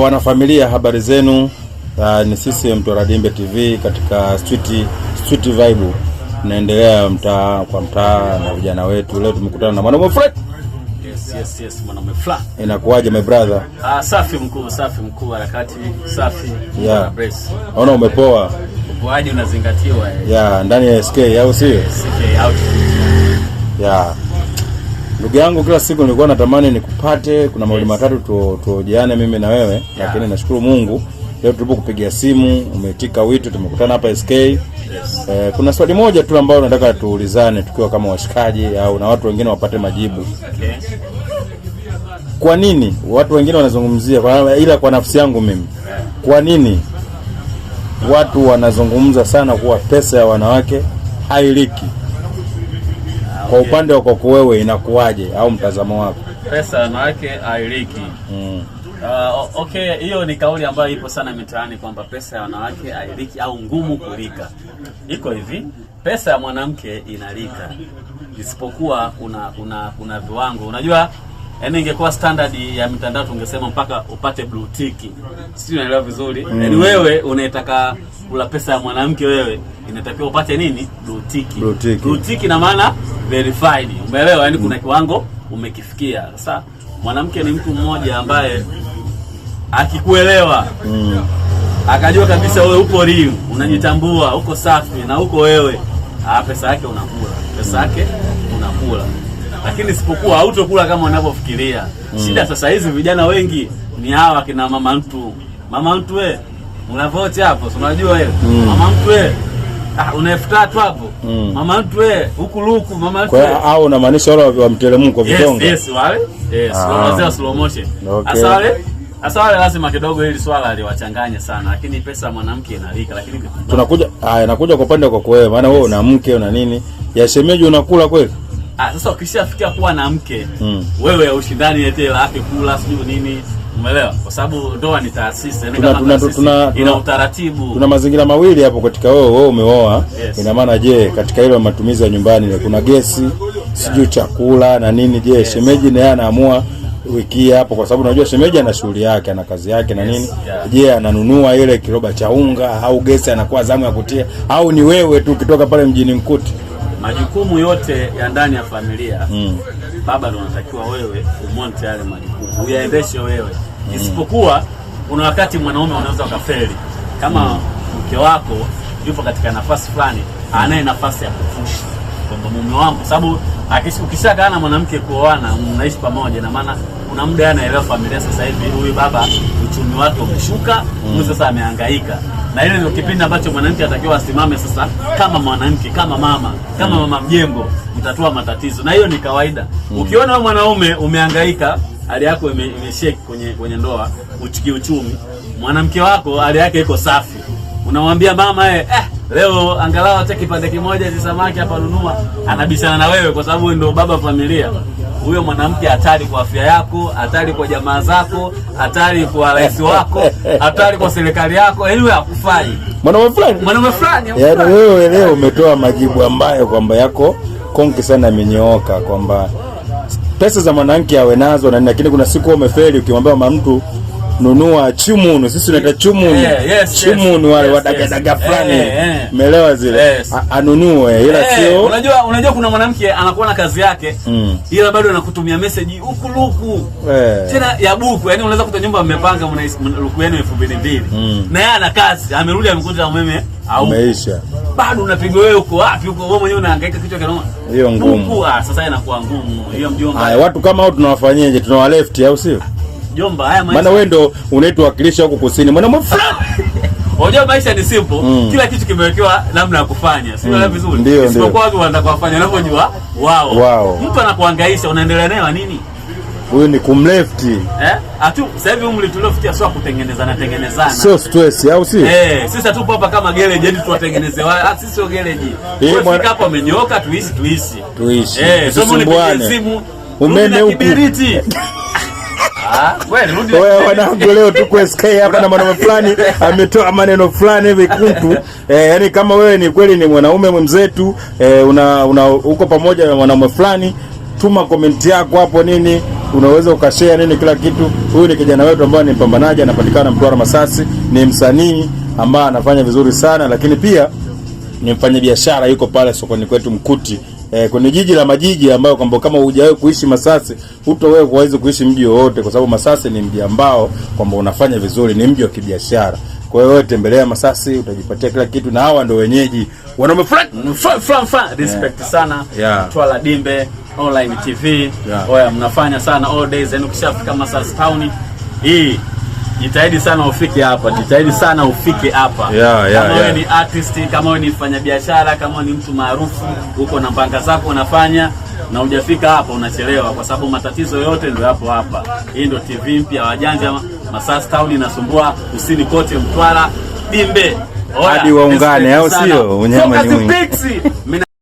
Wanafamilia, habari zenu? Ni sisi Mtwaradimbe TV katika street vibe. Tunaendelea mtaa kwa mtaa na vijana wetu. Leo tumekutana na mwanaume Fred. Yes, mwanaume fulani. Inakuwaje, my brother? Ah, safi mkuu, safi mkuu, harakati safi. Bless. Naona umepoa. Upoaji unazingatiwa eh. Yeah, ndani ya SK, au sio? SK outfit. Yeah. Ndugu yangu, kila siku nilikuwa natamani nikupate, kuna mawili matatu tuhojiane mimi na wewe, lakini nashukuru Mungu leo tulipokupigia simu umeitika wito, tumekutana hapa SK. Kuna swali moja tu ambalo nataka tuulizane tukiwa kama washikaji au na watu wengine wapate majibu. Kwa nini watu wengine wanazungumzia ila kwa nafsi yangu mimi, kwa nini watu wanazungumza sana kuwa pesa ya wanawake hailiki? Kwa upande wa kwako wewe inakuwaje, au mtazamo wako? Pesa ya wanawake hailiki. Okay, hiyo ni kauli ambayo ipo sana mitaani kwamba pesa ya wanawake hailiki au ngumu kulika. Iko hivi, pesa ya mwanamke inalika, isipokuwa kuna viwango. Unajua, yaani ingekuwa standard ya mitandao tungesema mpaka upate blue tick. Sijui unaelewa vizuri. Yaani wewe unaitaka kula pesa ya mwanamke, wewe inatakiwa upate nini? Blue tick. Blue tick. Blue tick ina maana verified. Umeelewa? Yaani kuna kiwango umekifikia. Sasa mwanamke ni mtu mmoja ambaye akikuelewa akajua kabisa wewe upo real, unajitambua, uko safi na uko wewe, pesa yake unakula, pesa yake unakula, lakini isipokuwa hautokula kama unavyofikiria. Shida sasa hizi vijana wengi ni hawa kina mama mtu, mama mtu we unavote hapo, si unajua wewe mama mtu we, una 3,000 hapo, mama mtu we huku luku, mama mtu Kwa we. hiyo au unamaanisha wale wa mteremko, vitonga? Yes, wale. Yes, wazee wa slow motion. Asa wale lazima kidogo hili swala liwachanganye sana, lakini pesa ya mwanamke inalika, lakini Tunakuja, haya, nakuja kwa upande wako wewe, maana wewe una mke, una nini? Ya shemeji unakula kweli? Ah, sasa ukishafikia kuwa na mke, wewe ushindani eti hela yake kula sijui nini, umeelewa? Kwa sababu ndoa ni taasisi, yani kama taasisi ina utaratibu. Kuna mazingira mawili hapo katika wewe umeoa. Yes. Ina maana je, katika ile matumizi ya nyumbani ile kuna gesi, sijui chakula na nini, je, shemeji naye anaamua wiki hii hapo, kwa sababu unajua shemeji ana shughuli yake, ana kazi yake na nini. Je, ananunua ile kiroba cha unga au gesi anakuwa zamu ya kutia, au ni wewe tu ukitoka pale mjini Mkuti? Majukumu yote ya ndani ya familia, baba ndo unatakiwa wewe umonte yale majukumu, uyaendeshe wewe. Isipokuwa kuna wakati mwanaume unaweza ukafeli kama mke wako yupo katika nafasi fulani, anaye nafasi ya kupush kwamba mume wangu, kwa sababu ukishakaa na mwanamke kuoana, mnaishi pamoja, na maana kuna muda anaelewa familia. Sasa hivi huyu baba uchumi wake umeshuka, huyu sasa amehangaika, na ile ndio kipindi ambacho mwanamke atakiwa asimame sasa kama mwanamke, kama mama, kama mama mjengo, kutatua matatizo, na hiyo ni kawaida. Ukiona wewe mwanaume umehangaika, hali yako imeshake kwenye ndoa, kiuchumi, mwanamke wako hali yake iko safi, unamwambia mama, leo angalau hata kipande kimoja cha samaki hapa nunua, anabishana na wewe kwa sababu ndio baba familia. Huyo mwanamke hatari kwa afya yako, hatari kwa jamaa zako, hatari kwa rais wako, hatari kwa serikali yako, yaani wewe hakufai. Mwanaume fulani. Mwanaume fulani. Yaani wewe leo umetoa majibu ambayo kwamba yako konki sana, yamenyooka kwamba pesa za mwanamke awe nazo na nini, lakini kuna siku umefeli ukimwambia mama mtu nunua chumunu, sisi tunaita chumunu, chumunu wale wadagadaga fulani, umeelewa zile, anunue ila sio Unajua kuna mwanamke anakuwa na kazi yake ila bado anakutumia message huku luku tena ya buku, yani unaweza kuta nyumba mmepanga luku yenu 2,200 na yeye ana kazi, amerudi amekuta umeme au umeisha. Bado unapigwa, wewe uko wapi huko, wewe mwenyewe unahangaika kichwa kinauma. Hiyo ngumu. Buku, sasa inakuwa ngumu hiyo, mjomba. Haya, watu kama hao tunawafanyeje? Tunawa left au sio? Jomba, haya maisha. Maana wewe ndo unaituwakilisha huku kusini, mwanaume fulani. Unajua maisha ni simple, kila kitu kimewekewa namna ya kufanya. Sio vizuri. Ndio. Isipokuwa watu wanataka kufanya wanavyojua wao. Wao. Mtu anakuhangaisha, unaendelea naye wa nini? Huyu ni kumlefti. Eh? Atu sasa hivi umri tuliofikia sio kutengenezana tengenezana. Sio stress au sio? Eh, sisi hatupo hapa kama garage eti tuwatengeneze wao. Ah, sisi sio garage. Wewe fika hapo amenyooka, tuishi tuishi. Tuishi. Eh, sio nipigie Tusisumbuane. simu. Umeme Rudi na huku. kibiriti. Ah, kweli rudi. Wewe wanangu, leo tuko SK hapa na mwanaume fulani ametoa maneno fulani hivi kuntu. Yani kama wewe ni kweli ni mwanaume mwenzetu, una uko pamoja na mwanaume fulani, Tuma comment yako hapo nini, unaweza ukashare nini, kila kitu. Huyu ni kijana wetu ambaye ni mpambanaji, anapatikana Mtwara Masasi, ni msanii ambaye anafanya vizuri sana, lakini pia ni mfanyabiashara, yuko pale sokoni kwetu Mkuti, kwenye jiji la majiji ambayo kwamba kama hujawahi kuishi Masasi hutowewe kuweza kuishi mji wowote, kwa sababu Masasi ni mji ambao kwamba unafanya vizuri, ni mji wa kibiashara. Kwa hiyo wewe tembelea Masasi utajipatia kila kitu, na hawa ndio wenyeji wanaume fulani. Respect sana. Mtwara Dimbe Online TV. Oya, mnafanya sana all days, yani ukishafika Masasi Town hii jitahidi sana ufike hapa, jitahidi sana ufike hapa. Kama wewe ni artist, kama wewe ni mfanyabiashara, kama wewe ni mtu maarufu, uko na mbanga zako unafanya na hujafika hapa, unachelewa, kwa sababu matatizo yote ndio yapo hapa. Hii ndio TV mpya wajanja Masasi Town inasumbua kusini kote, Mtwara Dimbe. Oya, Hadi waungane, respect au sana. sio? Unyama ni Focus mwingi. Pixie. Mimi